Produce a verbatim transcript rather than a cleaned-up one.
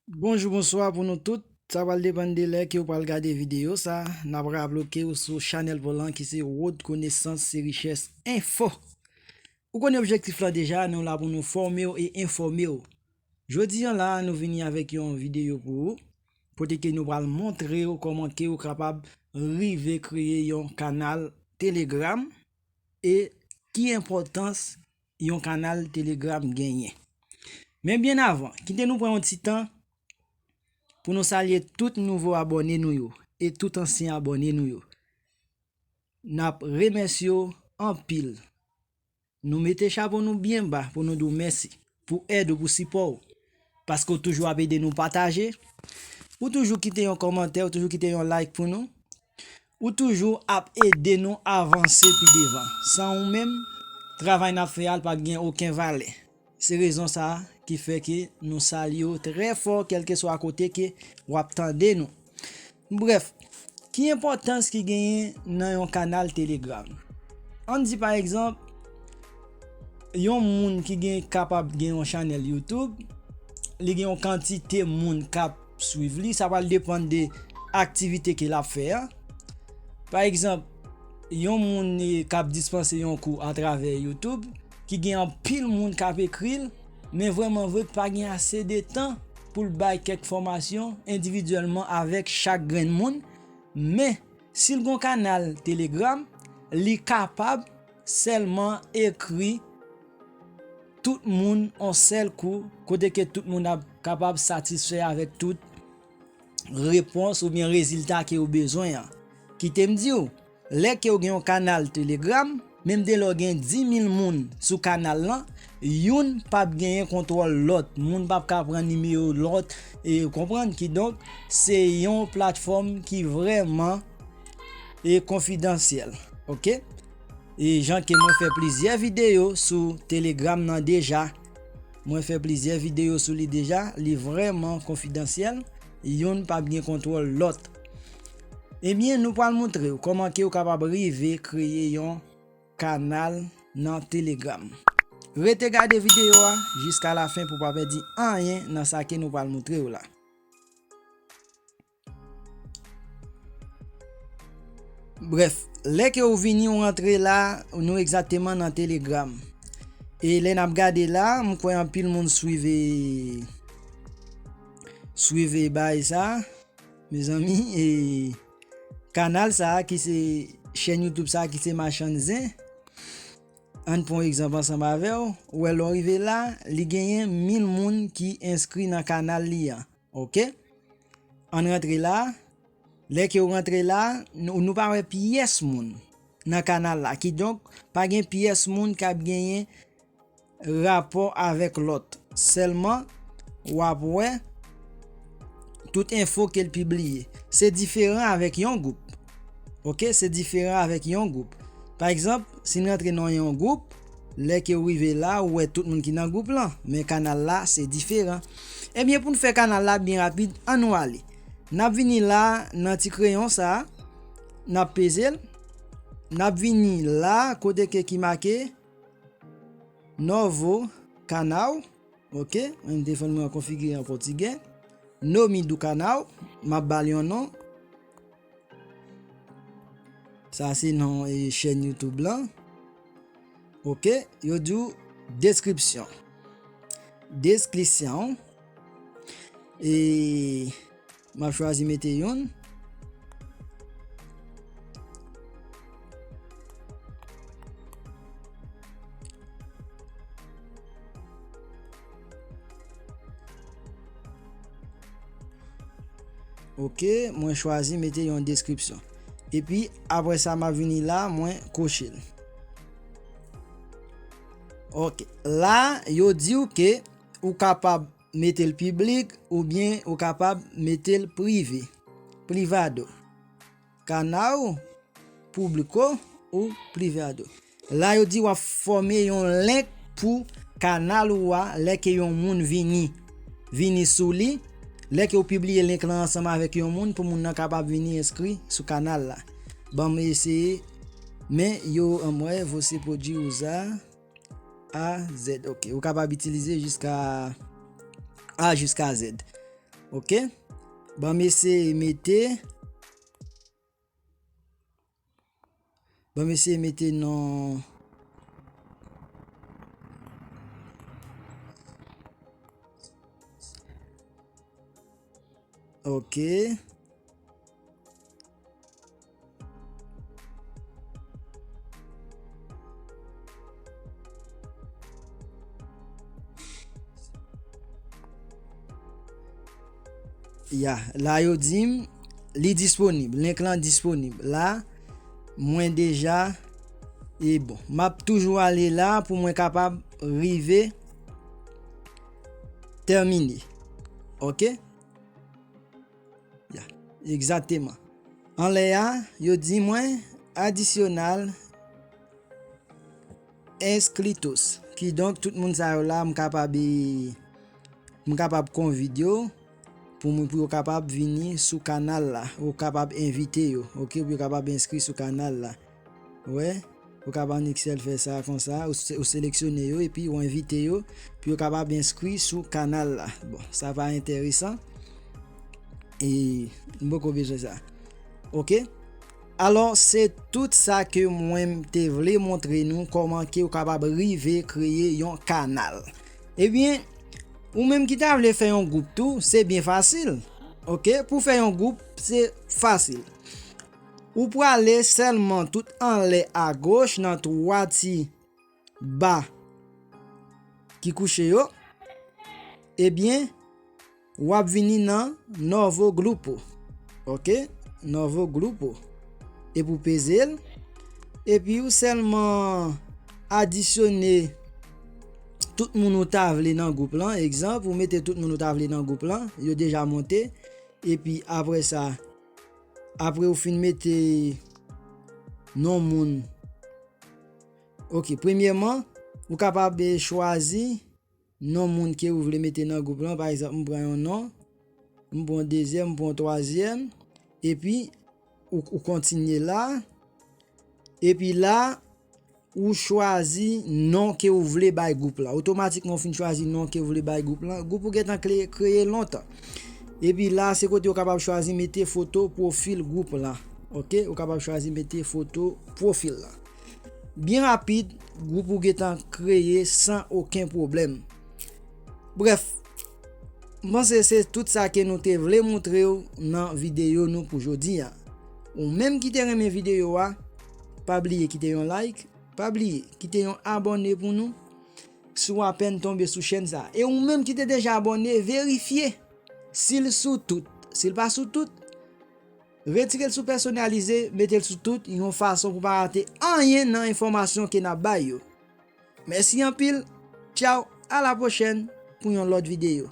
Bonjou, bonswa pou nou tout. Sa pral depann de lè ke w pral gade videyo sa. N ap raple w ke w sou chanèl pa w lan ki se Wòd Konesans se Richès Enfo. Ou konnen objektif lan deja, nou la pou nou fòme w e enfòme w. Jodi a la, nou vini avèk yon videyo pou ou, kote ke nou pral montre w kòman ke w kapab rive kreye yon kanal Telegram e ki enpòtans yon kanal Telegram genyen. Men byen avan, kite nou pran yon ti tan pou nou salye tout nouvo abòne nou yo e tout ansyen abòne nou yo. N ap remèsye w anpil. Nou mete chapo nou byen ba pou nou di w mèsi pou èd ou, pou sipò w, paske w toujou ap ede nou pataje, ou toujou kite yon kòmantè, ou toujou kite yon like pou nou, ou toujou ap ede nou avanse pi devan. San ou menm, travay n ap fè a, l p ap gen okenn valè. Se rezon sa a ki fè ke nou salye w trè fò, kèlkeswa kote ke w ap tande nou. Brèf, ki enpòtans ki genyen nan yon kanal Telegram? Ann di pa egzanp, yon moun ki gen, kapab gen yon chanèl YouTube, li gen yon kantite moun k ap swiv li, sa pral depann de aktivite ke l ap fè a. Pa egzanp, yon moun, eh, k ap dispanse yon kou atravè YouTube, ki gen anpil moun k ap ekri l, men vrèman vre pa gen ase de tan pou l bay kèk fòmasyon endividyèlman avèk chak grenn moun, men si l gon kanal Telegram, li kapab sèlman ekri tout moun on sèl kou, kote ke tout moun ap kapab satisfè avèk tout repons oubyen rezilta ke yo bezwen an. Kite m di w, lè ke w gen yon kanal Telegram, menm de lè w gen di mil moun sou kanal lan, youn p ap genyen kontwòl lòt. Moun p ap ka pran nimewo lòt, e w konprann? Kidonk, se yon platfòm ki vrèman e konfidansyèl, oke? E jan ke mwen fè plizyè videyo sou Telegram nan deja, mwen fè plizyè videyo sou li deja, li vrèman konfidansyèl, youn p ap gen kontwòl lòt. Ebyen, nou pral montre w kòman ke w kapab rive kreye yon kanal nan Telegram. Rete gade videyo a jiska lafen pou w pa pèdi anyen nan sa ke nou pral montre w la. Brèf, lè ke w vini, w rantre la, nou egzakteman nan Telegram. E lè n ap gade la, m kwè anpil moun swiv e, swiv e bay sa. Mezanmi, e kanal sa a ki se chèn YouTube sa a ki se Machann Zen. Ann pran yon egzanp ansanm avè w. Ou wè, lè w rive la, li genyen mil moun ki enskri nan kanal li an. Oke? Ann rantre la. Lè ke w rantre la, nou, nou pa wè pyès moun nan kanal la. Kidonk, pa gen pyès moun k ap genyen rapò avèk lòt. Sèlman, w ap wè tout enfo ke l pibliye. Se diferan avèk yon gwoup. Oke, se diferan avèk yon gwoup. Pa egzanp, si n rantre nan yon gwoup, lè ke w rive la, ou wè tout moun ki nan gwoup lan. Men kanal la, se diferan. Ebyen, pou n fè kanal la byen rapid, ann nou ale. N ap vini la, nan ti kreyon sa a, n ap peze l. N ap vini la, kote ke ki make Novo Canal. Oke, mwen telefòn mwen an konfigire an pòtigè. Nome do canal, m ap ba l yon non. Sa se non, e, chèn YouTube lan. Oke, yo di w description. Description. E m ap chwazi mete youn. Oke, mwen chwazi mete yon deskripsyon. Epi, apre sa, m ap vini la, mwen koche l. Oke, la, yo di w ke ou kapab mete l piblik oubyen ou kapab mete l prive. Privado. Canal público ou privado. La, yo di w ap fòme yon link pou kanal ou a lè ke yon moun vini, vini sou li. Lè ke w pibliye link lan ansanm avèk yon moun, pou moun nan kapab vini enskri sou kanal la. Ban m eseye. Men yo, anmwey, você pode usar A Z. Ok, ou kapab itilize jiska A jiska Z. Ok. Ban m eseye mete. Ban m eseye mete non. Ok. Ya, la yo di m li disponib, link lan disponib. La, mwen deja, e bon, m ap toujou ale la pou mwen kapab rive tèmine. Ok? Ya, egzakteman. Anlè a, yo di mwen adisyonal inscritos. Kidonk, tout moun sa yo la, m kapab, e, m kapab konvid yo pou mwen, pou yo kapab vini sou kanal la. Ou kapab envite yo, ok, pou yo kapab enskri sou kanal la. Wè, ou kapab annik sèl fè sa konsa, ou se-, ou seleksyone yo epi ou envite yo pou yo kapab enskri sou kanal la. Bon, sa pa enteresan. E m poko bezwen sa. Ok? Alò, se tout sa ke mwen m te vle montre nou, kòman ke ou kapab rive kreye yon kanal. Ebyen, ou menm ki ta vle fè yon gwoup tou, se byen fasil. Ok? Pou fè yon gwoup, se fasil. Ou prale sèlman tout anlè agoch nan twa ti ba ki kouche yo, ebyen, w ap vini nan Novo Grupo. Ok? Novo Grupo. Epi w peze l. Epi ou sèlman adisyone tout moun ou ta vle nan gwoup lan. Egzanp, ou mete tout moun ou ta vle nan gwoup lan. Yo deja monte. Epi apre sa, apre ou fin mete non moun. Ok, premyèman, ou kapab, e, chwazi non moun ke ou vle mete nan gwoup lan. Pa egzanp, m pran yon non, m pran dezyèm, m pran twazyèm, epi ou, ou kontinye la. Epi la, ou chwazi non ke ou vle bay gwoup lan. Otomatikman, ou fin chwazi non ke ou vle bay gwoup lan. Gwoup ou gentan kle-, kreye lontan. Epi la, se kote ou kapab chwazi mete foto pwofil gwoup lan. Ok? Ou kapab chwazi mete foto pwofil lan. Byen rapid, gwoup ou gentan kreye san okenn pwoblèm. Brèf, m panse se tout sa ke nou te vle montre w nan videyo nou pou jodi a. Ou menm ki te renmen videyo a, pa bliye kite yon like, pa bliye kite yon abòne pou nou si w apèn tonbe sou chèn sa. E ou menm ki te deja abòne, verifye si l sou tout. Si l pa sou tout, retire l sou pèsonalize, mete l sou tout, yon fason pou pa rate anyen nan enfòmasyon ke n ap bay yo. Mèsi anpil. Tchaw, a la pwochèn pou yon lòt videyo.